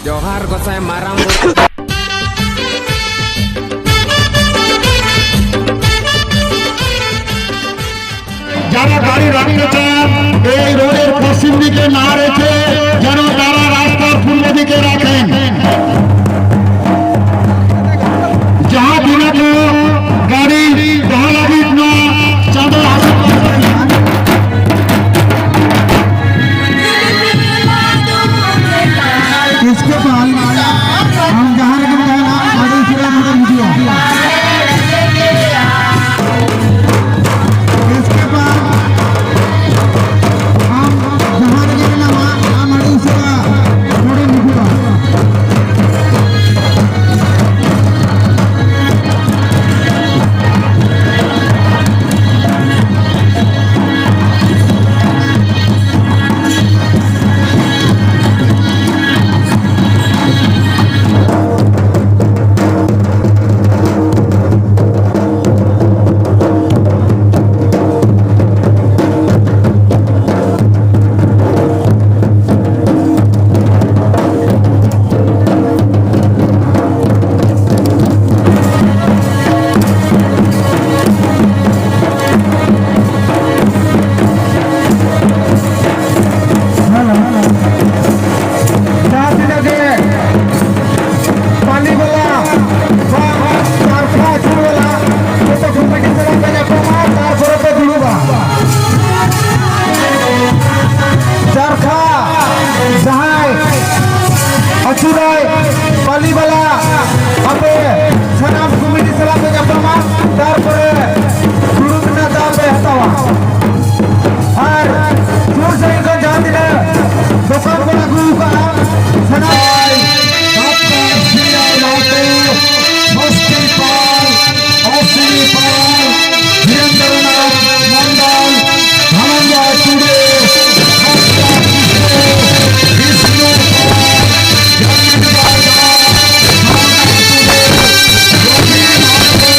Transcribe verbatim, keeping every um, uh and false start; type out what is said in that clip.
ᱡᱚᱦᱟᱨ ᱜᱚᱸᱥᱟᱭ ᱢᱟᱨᱟᱝ ᱵᱩᱨᱩ᱾ যারা গাড়ি রাখতে চান, এই রোডের পশ্চিম দিকে না রেখে যেন তারা রাস্তার পূর্ব দিকে রাখেন। ᱡᱟᱦᱟᱸ ᱛᱤᱱᱟᱹᱜ ᱠᱚ ᱜᱟᱹᱰᱤ ᱫᱚᱦᱚ ᱞᱟᱹᱜᱤᱫ ᱱᱚᱣᱟ ᱪᱟᱸᱫᱚ ᱟᱥᱚᱨ ᱤᱥᱠᱮ ᱵᱟᱫ ᱟᱢ ᱡᱟᱦᱟᱸ ᱨᱮᱜᱮᱢ ᱛᱟᱦᱮᱱᱟ, ᱟᱹᱰᱤ ᱩᱥᱟᱹᱨᱟ ᱱᱚᱰᱮᱢ ᱦᱤᱡᱩᱜᱼᱟ᱾ ᱤᱥᱠᱮ ᱵᱟᱫ ᱟᱢ ᱡᱟᱦᱟᱸ ᱨᱮᱜᱮ ᱢᱮᱱᱟᱢᱟ, ᱟᱢ ᱟᱹᱰᱤ ᱩᱥᱟᱹᱨᱟ ᱱᱚᱰᱮᱢ ᱦᱤᱡᱩᱜᱼᱟ᱾ ᱡᱟᱦᱟᱸ ᱛᱤᱱᱟᱹᱜ ᱜᱮ ᱯᱟᱹᱞᱤ ᱵᱟᱞᱟ ᱵᱟ ᱪᱟᱨᱠᱷᱟ ᱟᱹᱪᱩᱨ ᱵᱟᱞᱟ, ᱡᱚᱛᱚ ᱠᱚᱢᱤᱴᱤ ᱥᱟᱞᱟᱜ ᱯᱮ ᱧᱟᱯᱟᱢᱟ, ᱛᱟᱨᱯᱚᱨᱮ ᱯᱮ ᱫᱩᱲᱩᱵᱟ᱾ ᱪᱟᱨᱠᱷᱟ ᱡᱟᱦᱟᱸᱭ ᱟᱹᱪᱩᱨᱟᱭ ᱯᱟᱹᱞᱤ ᱵᱟᱞᱟ, ᱟᱯᱮ ᱥᱟᱱᱟᱢ ᱠᱚᱢᱤᱴᱤ ᱥᱟᱞᱟᱜ ᱯᱮ ᱧᱟᱯᱟᱢᱟ, ᱛᱟᱨᱯᱚᱨᱮ ᱫᱩᱲᱩᱵ ᱨᱮᱱᱟᱜ ᱫᱟᱣ ᱯᱮ ᱦᱟᱛᱟᱣᱟ᱾ ᱟᱨ ᱥᱩᱨ ᱥᱟᱺᱜᱤᱧ ᱠᱷᱚᱱ ᱡᱟᱦᱟᱸ ᱛᱤᱱᱟᱹᱜ ᱫᱚᱠᱟᱱ ᱵᱚᱱ ᱟᱹᱜᱩ ᱟᱠᱟᱫᱼᱟ, ᱥᱟᱱᱟᱢ ᱰᱟᱠᱛᱟᱨ ᱥᱤᱝᱜᱟᱨ ᱞᱟᱞᱴᱩ, ᱥᱚᱥᱛᱤ ᱯᱟᱞ, ᱚᱥᱤᱱᱤ ᱯᱟᱞ, ᱵᱤᱨᱮᱱᱫᱨᱚᱱᱟᱛᱷ ᱢᱚᱱᱰᱚᱞ, ᱫᱷᱚᱱᱚᱱᱡᱚᱭ ᱴᱩᱰᱩ, ᱥᱟᱱᱛᱟ ᱠᱤᱥᱠᱩ, ᱵᱤᱥᱱᱩ ᱯᱟᱞ, ᱡᱚᱢᱤᱱ ᱵᱟᱨᱜᱟ, ᱥᱟᱱᱛᱟ ᱴᱩᱰᱩ, ᱨᱚᱵᱤ ᱢᱟᱦᱟᱛᱚ,